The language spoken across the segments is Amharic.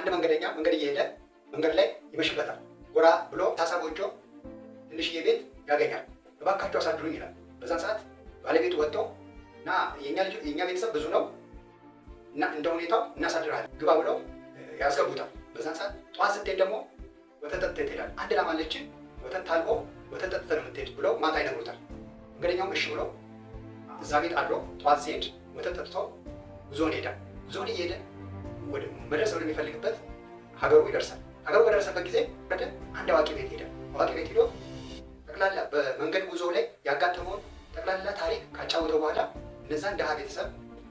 አንድ መንገደኛ መንገድ እየሄደ መንገድ ላይ ይመሽበታል። ጎራ ብሎ ሳሳ ጎጆ ትንሽዬ ቤት ያገኛል። እባካችሁ አሳድሩኝ ይላል። በዛን ሰዓት ባለቤቱ ወጥቶ እና የእኛ ቤተሰብ ብዙ ነው እና እንደ ሁኔታው እናሳድራለን ግባ ብለው ያስገቡታል። በዛን ሰዓት ጠዋት ስትሄድ ደግሞ ወተት ጠጥተህ ትሄዳለህ። አንድ ላም አለችን፣ ወተት ታልቦ ወተት ጠጥተህ ነው የምትሄድ ብለው ማታ ይነግሩታል። መንገደኛውም እሺ ብሎ እዛ ቤት አድሮ ጠዋት ሲሄድ ወተት ጠጥቶ ጉዞውን ይሄዳል። ጉዞውን እየሄደ መድረስ ወደሚፈልግበት ሀገሩ ይደርሳል። ሀገሩ በደረሰበት ጊዜ ወደ አንድ አዋቂ ቤት ሄደ። አዋቂ ቤት ሄዶ ጠቅላላ በመንገድ ጉዞ ላይ ያጋጠመውን ጠቅላላ ታሪክ ካጫወተው በኋላ እነዛን ድሃ ቤተሰብ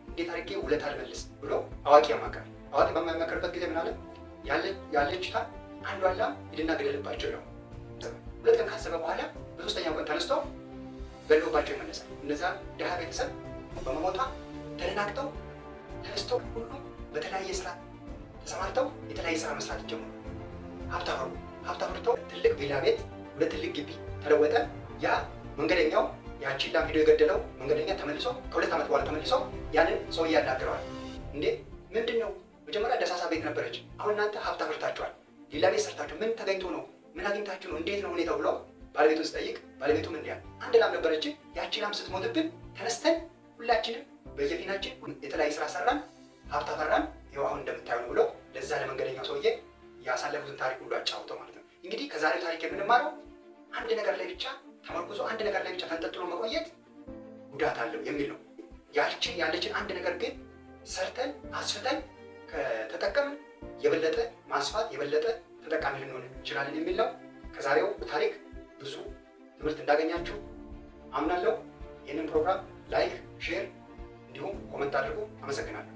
እንዴት አድርጌ ውለታ አልመልስ ብሎ አዋቂ ያማከራል። አዋቂ በማያማክርበት ጊዜ ምን አለ? ያለችታ አንዷን ላም ሂድና ግደልባቸው ነው። 2 ቀን ካሰበ በኋላ በሶስተኛው ቀን ተነስቶ ገድሎባቸው ይመለሳል። እነዛ ድሃ ቤተሰብ በመሞቷ ተደናግጠው ተነስተው ሁሉም በተለያየ ስራ ተሰማርተው የተለያየ ስራ መስራት ጀመሩ። ሀብት አፈሩ። ሀብት አፍርተው ትልቅ ቪላ ቤት ወደ ትልቅ ግቢ ተለወጠ። ያ መንገደኛው ያቺን ላም ሄዶ የገደለው መንገደኛ ተመልሶ ከ2 ዓመት በኋላ ተመልሶ ያንን ሰው ያናግረዋል። እንዴ ምንድን ነው? መጀመሪያ ደሳሳ ቤት ነበረች። አሁን እናንተ ሀብት አፍርታችኋል፣ ቪላ ቤት ሰርታችሁ ምን ተገኝቶ ነው? ምን አግኝታችሁ ነው? እንዴት ነው ሁኔታው ብሎ ባለቤቱን ስጠይቅ ባለቤቱም እንዲያ አንድ ላም ነበረች። ያቺ ላም ስትሞትብን ተነስተን ሁላችንም በየፊናችን የተለያየ ስራ ሰራን፣ ሀብት አፈራን፣ ይኸው አሁን እንደምታየው ነው ብሎ ለዛ ለመንገደኛው ሰውዬ ያሳለፉትን ታሪክ ሁሉ አጫውተው ማለት ነው። እንግዲህ ከዛሬው ታሪክ የምንማረው አንድ ነገር ላይ ብቻ ተመርኩዞ አንድ ነገር ላይ ብቻ ተንጠልጥሎ መቆየት ጉዳት አለው የሚል ነው። ያችን ያለችን አንድ ነገር ግን ሰርተን አስፍተን ከተጠቀምን የበለጠ ማስፋት የበለጠ ተጠቃሚ ልንሆን እንችላለን የሚል ነው። ከዛሬው ታሪክ ብዙ ትምህርት እንዳገኛችሁ አምናለሁ። ይህንን ፕሮግራም like፣ share እንዲሁም comment አድርጉ። አመሰግናለሁ።